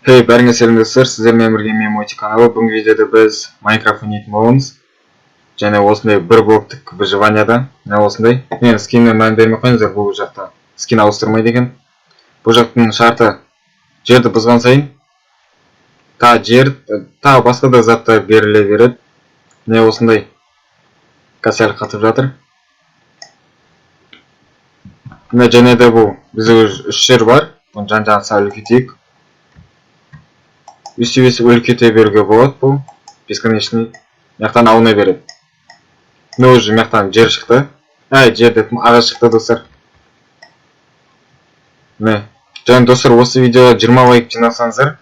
Hey, бәріңе сәлем, достар! Сіздермен бірге мен, Моти каналы. Бүгінгі видеода біз Майнкрафт ойнайтын боламыз. Және осындай бір блоктық выживанияда, міне, осындай. Мен скиніне мән бермей қойыңыздар, бұл жақта скин ауыстырмайды екен. Бұл жақтың шарты: жерді бұзған сайын та жер, тағы басқа да заттар беріле береді. Міне, осындай сәл қатып жатыр. Міне, және де бұл бізде уже үш жер бар. Бұны жан жағын сәл үлкейтейік. Өстіп өстіп үлкейте беруге болады, бұл бесконечный. Мына жақтан алына береді. Міне, уже мына жақтан жер шықты, әй, жер деппін, ағаш шықты, достар. Міне, және, достар, осы видеоға 20 лайк жинасаңыздар,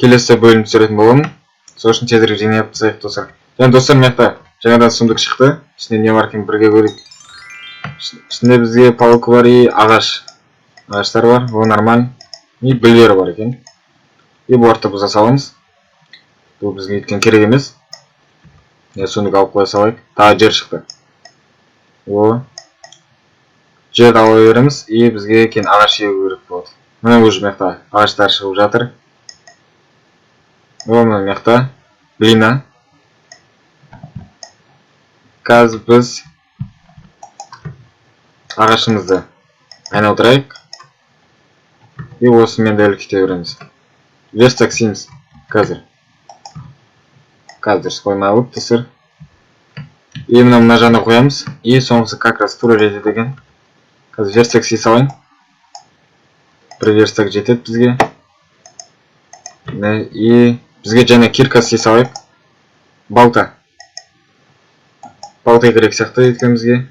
келесі бөлім түсіретін боламын. Сол үшін тезірек жинап тастайық, достар. Және, достар, мына жақта жаңадан сундук шықты. Ішінде не бар екенін бірге көрейік. Ішінде бізге палка бар и ағаштар бар, ол нормально, и гүлдер бар екен. И бұларды бұза саламыз, бұл бізге өйткені керек емес. Не, сундук алып қоя салайық. Тағы жер шықты. О, жерді ала береміз, и бізге кейін ағаш егу керек болады. Міне, уже мына жақта ағаштар шығып жатыр. О, міне, мына жақта глина. Қазір біз ағашымызды айналдырайық и осымен де үлкейте береміз. Верстак істейміз қазір. Қазір дұрыс қоймай алып, достар, и мына мына жағына қоямыз, и соңғысы как раз тура жетеді екен. Қазір верстак істей салайын. Бір верстак жетеді бізге. Міне, и бізге және кирка істей салайық. Балта керек сияқты өйткені бізге.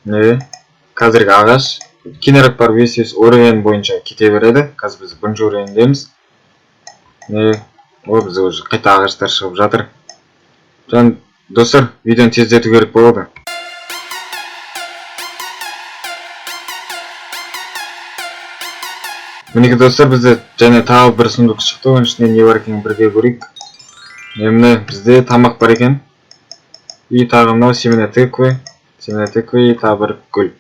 Міне, қазіргі ағаш кейінірек барып өс уровень бойынша кете береді. Қазір біз бірінші уровеньдеміз. Міне, о, бізде уже қайта ағаштар шығып жатыр. Және, достар, видеоны тездету керек болады. Мінекей, достар, бізде және тағы бір сундук шықты. Оның ішінде не бар екенін бірге көрейік. Міне, бізде тамақ бар екен, и тағы мынау семена тыквы, семена тыквы, и тағы бір гүл.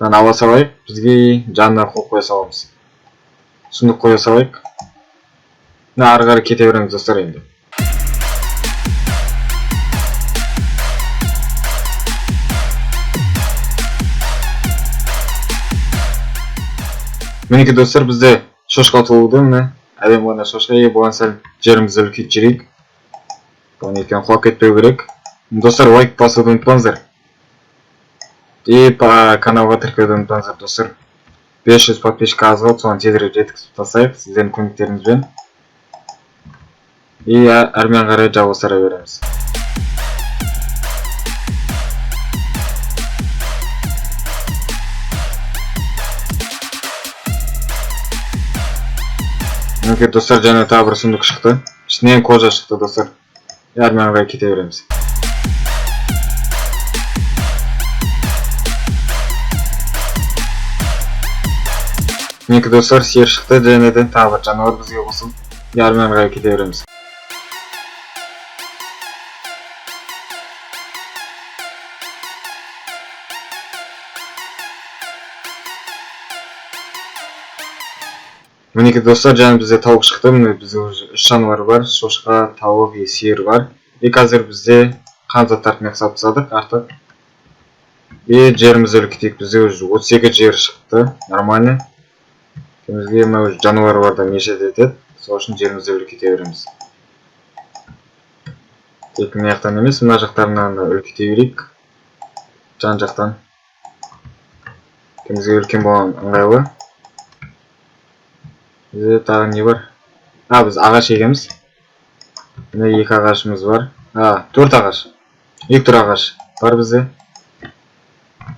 Мынаны ала салайық бізге, жанына қойып қоя саламыз. Сундук қоя салайық. Мына ары қарай кете береміз, достар, енді. Мінекей, достар, бізде шошқа туылды. Міне, әдемі ғана шошқа. И бұған сәл жерімізді үлкейтіп жіберейік, бұған, өйткені құлап кетпеу керек. Достар, лайк басуды ұмытпаңыздар и по каналға тіркеуді ұмытпаңыздар. Достар, 500 подписчик аз қалды, соны тезірек жеткізіп тастайық сіздердің көмектеріңізбен, и әрмен қарай жалғастыра береміз. Мінекей, достар, және тағы бір сундук шықты. Ішінен кожа шықты, достар. И әрмен қарай кете береміз. Мінекей, достар, сиыр шықты, және де тағы бір жануар бізге қосылды. И әрмен қарай кете береміз. Мінекей, достар, және бізде тауық шықты. Міне, бізде уже үш жануар бар: шошқа, тауық и сиыр бар. И қазір бізде қан заттарды мына салып тастадық артық, и жерімізді үлкейтейік. Бізде уже 32 жер шықты, нормально. Бізге мына уже жануарлар да мешать етеді, сол үшін жерімізді үлкейте береміз. Тек мына жақтан емес, мына жақтарынан да үлкейте берейік, жан жақтан. Бізге үлкен болған ыңғайлы. Бізде тағы не бар? А, біз ағаш егеміз. Міне, екі ағашымыз бар, а, төрт ағаш, екі түр ағаш бар бізде.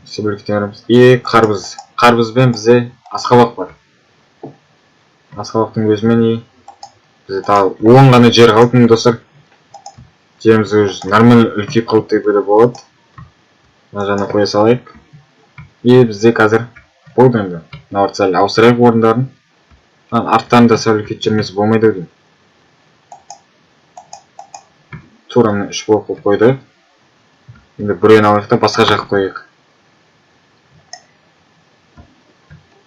Сөйтіп үлкейте береміз. И қарбыз, қарбызбен бізде асқабақ бар. Асқабақтың өзімен. И бізде тағы 10 ғана жер қалды. Міне, достар, жеріміз уже нормально үлкейіп қалды деуге де болады. Мына жағына қоя салайық, и бізде қазір болды. Енді мыналарды сәл ауыстырайық орындарын. Арттан да сәл үлкейтіп жібермесе болмайды ау деймін. Тура, міне, үш блок қылып қойдық. Енді біреуін алайық та, басқа жаққа қояйық.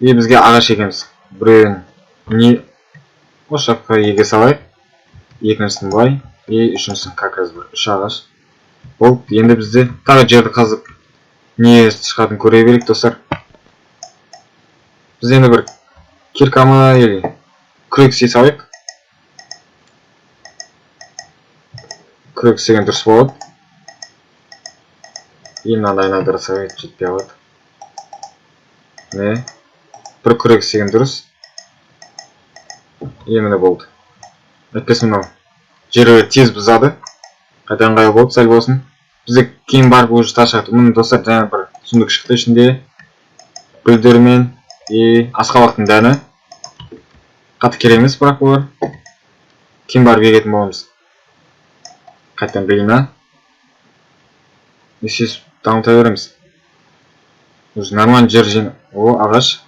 И бізге ағаш егеміз. Біреуін не осы жаққа еге салайық, екіншісін былай и үшіншісін как раз бір үш ағаш болды. Енді бізде тағы жерді қазып, не шығатынын көре берейік, достар. Біз енді бір кирка ма или күрек істей салайық. Күрек істеген дұрыс болады. И мынаны айналдыра салайық, жетпей қалады. Міне, бір күрек істеген дұрыс. И міне, болды. Әйтпесе мынау жер тез бұзады. Қайта ыңғайлы болды сәл болсын. Бізде кейін барып уже тас шығады. Міне, достар, жаңа бір сундук шықты, ішінде гүлдер мен и асқабақтың дәні. Қатты керек емес, бірақ олар кейін барып егетін боламыз. Қайтадан глина и сөйтіп дамыта береміз. Уже нормально жер жина. О, ағаш,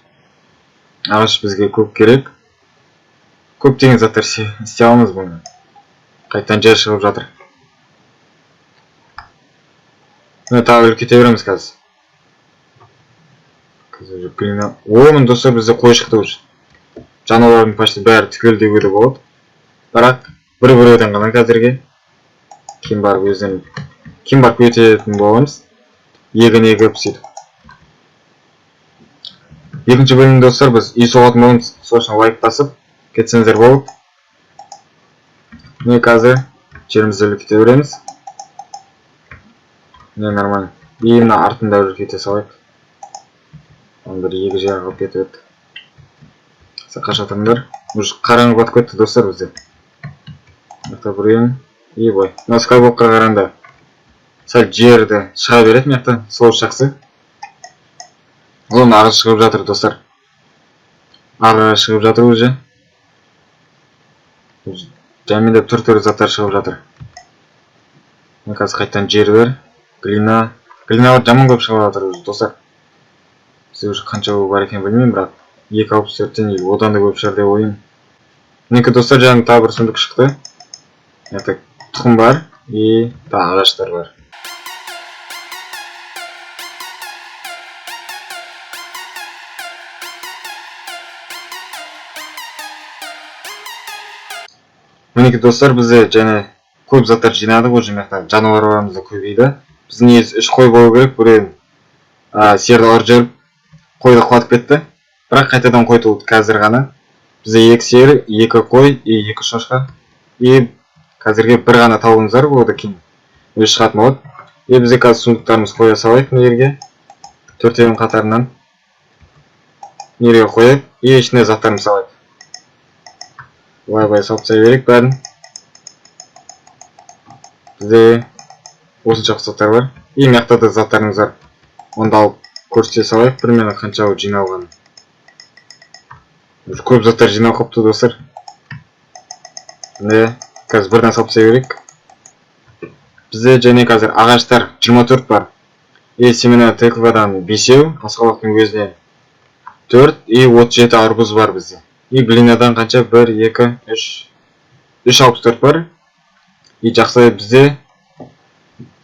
ағаш бізге көп керек, көптеген заттар істей аламыз бұны. Қайтадан жер шығып жатыр. Міне, тағы үлкейте береміз қазір. Қазір уже глина. О, міне, достар, бізде қой шықты. Уже жануарлардың почти бәрі түгел деуге де болады, бірақ бір біреуден ғана қазірге. Кейін барып өздерін, кейін барып көбейтетін боламыз, егін егіп, сөйтіп. Екінші бөлімде, достар, біз үй соғатын боламыз. Сол үшін лайк басып кетсеңіздер болады. Міне, қазір жерімізді үлкейте береміз. Міне, нормально. И мына артын да үлкейте салайық. Оны бір екі жер қалып кетіп еді. Қашатыңдар, уже қараңғы батып кетті, достар. Бізде мына біреуін и былай, мына скайблокқа қарағанда сәл жерді шыға береді мына жақта, сол жақсы. Оның ағаш шығып жатыр, достар, ағаш шығып жатыр. Уже жаймендеп түр түрлі заттар шығып жатыр. Міне, қазір қайтадан жер бар, глина. Глиналар жаман көп шығып жатыр уже, достар. Бізде уже қанша бар екенін білмеймін, бірақ 2,64-тен или одан да көп шығар деп ойлаймын. Мінекей, достар, жаңа тағы бір сундук шықты. Это тұқым бар и тағы ағаштар бар. Мінекей, достар, бізде және көп заттар жинадық. Уже мына жақта жануарларымыз да көбейді. Біздің негізі үш қой болу керек, біреуін сиырды ұрып жіберіп, қойды құлатып кетті, бірақ қайтадан қой туылды қазір ғана. Бізде екі сиыр, екі қой и екі шошқа, и қазірге бір ғана тауығымыз бар, ол да кейін өзі шығатын болады. И бізде қазір сундуктарымызды қоя салайық мына жерге, төртеуін қатарынан мына жерге қояйық и ішіне заттарымызды салайық. Былай былай салып тастай берейік бәрін. Бізде осынша заттар бар. И мына жақта да заттарымыз бар, оны да алып көрсете салайық примерно қанша жиналғанын. Уже көп заттар жиналып қалыпты, достар. Міне, қазір бірден салып тастай берейік. Бізде және қазір ағаштар 24 бар и семена тыквадан бесеу, асқабақтың өзінен төрт и 37 арбуз бар бізде. И глинадан қанша? Бір, екі, үш, 3,64 бар. И жақсы, бізде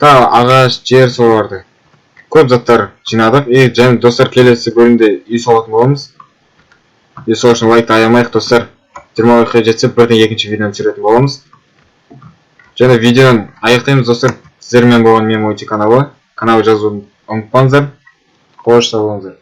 тағы ағаш, жер, соларды көп заттар жинадық. И және, достар, келесі бөлімде үй соғатын боламыз. И сол үшін лайкты аямайық, достар. 20 лайкқа жетсе, бірден екінші видеоны түсіретін боламыз. Және видеоны аяқтаймыз, достар. Сіздермен болған мен, Мойти каналы. Канал жазуды ұмытпаңыздар. Қош, сау болыңыздар.